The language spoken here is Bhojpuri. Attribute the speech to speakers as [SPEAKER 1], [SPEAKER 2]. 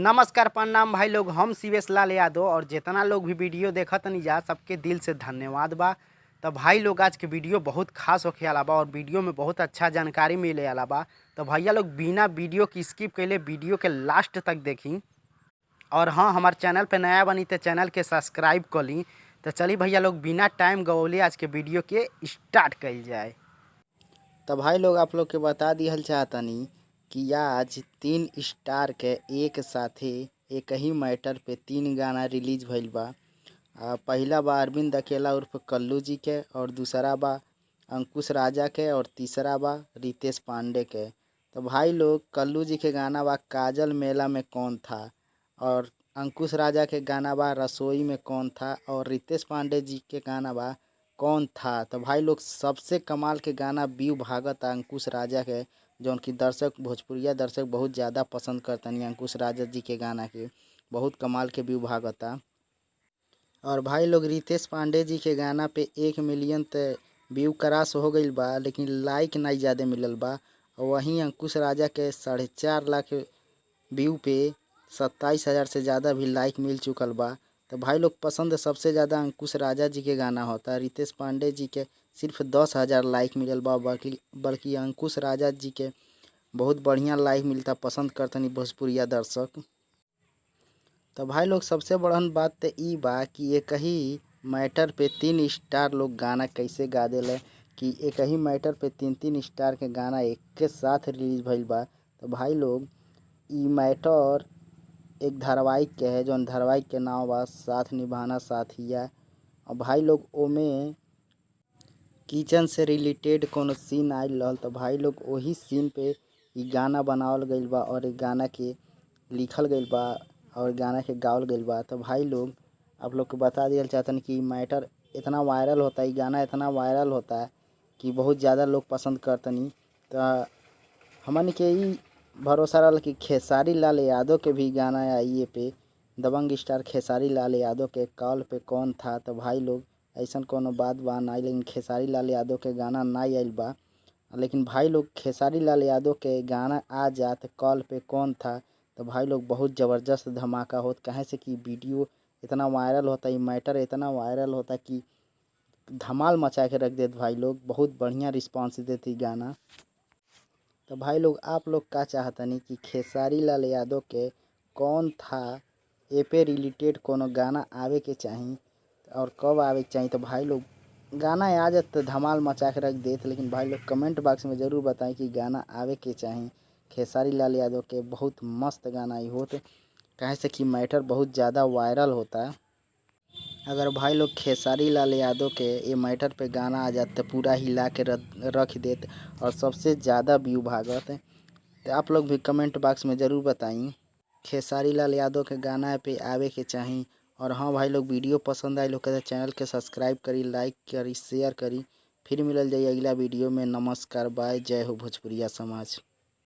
[SPEAKER 1] नमस्कार प्रणाम भाई लोग, हम शिवेश लाल यादव और जितना लोग भी वीडियो देखत जा सबके दिल से धन्यवाद बा। तो भाई लोग आज के वीडियो बहुत खास होखे वाला बा और वीडियो में बहुत अच्छा जानकारी मिले वाला बा। तो भैया लोग बिना वीडियो की स्किप कैले वीडियो के लास्ट तक देखी और हाँ, हमारे चैनल पे नया बनी तो चैनल के सब्सक्राइब कर ली। तो चली भैया लोग बिना टाइम गवले आज के वीडियो के स्टार्ट कल जाए।
[SPEAKER 2] तो भाई लोग आप लोग के बता दिहल चाहतनी कि आज 3 स्टार के एक साथे एक ही मैटर पे 3 गाना रिलीज भइल बा। पहला बा अरविंद अकेला उर्फ कल्लू जी के, और दूसरा बा अंकुश राजा के, और तीसरा बा रितेश पांडे के। तो भाई लोग कल्लू जी के गाना बा काजल मेला में कौन था, और अंकुश राजा के गाना बा रसोई में कौन था, और रितेश पांडे जी के गाना बा कौन था। तो भाई लोग सबसे कमाल के गाना व्यू भागत अंकुश राजा के, जौन की दर्शक भोजपुरिया दर्शक बहुत ज़्यादा पसंद करतनी अंकुश राजा जी के गाना के, बहुत कमाल के व्यू भागता। और भाई लोग रितेश पांडे जी के गाना पे 1 मिलियन तो व्यू क्रॉस हो गई बा, लेकिन लाइक नहीं ज़्यादा मिलल बा। और वहीं अंकुश राजा के 4.5 लाख व्यू पे 27,000 से ज़्यादा भी लाइक मिल चुकल बा। तो भाई लोग पसंद सबसे ज़्यादा अंकुश राजा जी के गाना होता है। रितेश पांडे जी के सिर्फ 10,000 लाइक मिलल बा, बल्कि अंकुश राजा जी के बहुत बढ़िया लाइक मिलता, पसंद करतनी भोजपुरिया दर्शक। तो भाई लोग सबसे बड़हन बात तो ई बा कि एक ही मैटर पे 3 स्टार लोग गाना कैसे गा देले कि एक ही मैटर पे 3-3 स्टार के गाना एक के साथ रिलीज भइल बा। तो भाई लोग ई मैटर एक धारावाहिक के है, जौन धारावाहिक के नाम बा साथ निभाना साथिया। और भाई लोग ओमे किचन से रिलेटेड कोनो सीन आयल रहल, तो भाई लोग वही सीन पे ई गाना बनावल गइल बा और एक गाना के लिखल गइल बा और गाना के गावल गइल बा। तो भाई लोग आप लोग के बता दिया चाहतन कि मैटर इतना वायरल होता है, गाना इतना वायरल होता है कि बहुत ज़्यादा लोग पसंद करतनी। तो हमन के ई भरोसा रहा कि खेसारी लाल यादव के भी गाना आई पे दबंग स्टार खेसारी लाल यादव के कॉल पे कौन था। तो भाई लोग ऐसा कोनो बात बा ना, लेकिन खेसारी लाल यादव के गाना ना आयल बा। लेकिन भाई लोग खेसारी लाल यादव के गाना आ जात कॉल पे कौन था, तो भाई लोग बहुत ज़बरदस्त धमाका होत। कहे से कि वीडियो इतना वायरल होता, ये मैटर इतना वायरल होता कि धमाल मचा के रख देत भाई लोग, बहुत बढ़िया रिस्पॉन्स देती गाना। तो भाई लोग आप लोग का चाहतनी कि खेसारी लाल यादव के कौन था ए पे रिलेटेड कोनो गाना आवे के चाही और कब आवे के चाही। तो भाई लोग गाना आ जात तो धमाल मचा के रख देत, लेकिन भाई लोग कमेंट बॉक्स में ज़रूर बताएं कि गाना आवे के चाही। खेसारी लाल यादव के बहुत मस्त गाना ही होत, काहे से कि मैटर बहुत ज़्यादा वायरल होता है। अगर भाई लोग खेसारी लाल यादव के ये मैटर पे गाना आ जात तो पूरा हिला के रख देत और सबसे ज़्यादा व्यू भागत। तो आप लोग भी कमेंट बॉक्स में ज़रूर बताई खेसारी लाल यादव के गाना पे आवे के चाही। और हाँ भाई लोग वीडियो पसंद आई लोग के चैनल के सब्सक्राइब करी, लाइक करी, शेयर करी। फिर मिलल जाइए अगला वीडियो में। नमस्कार, बाय, जय हो भोजपुरिया समाज।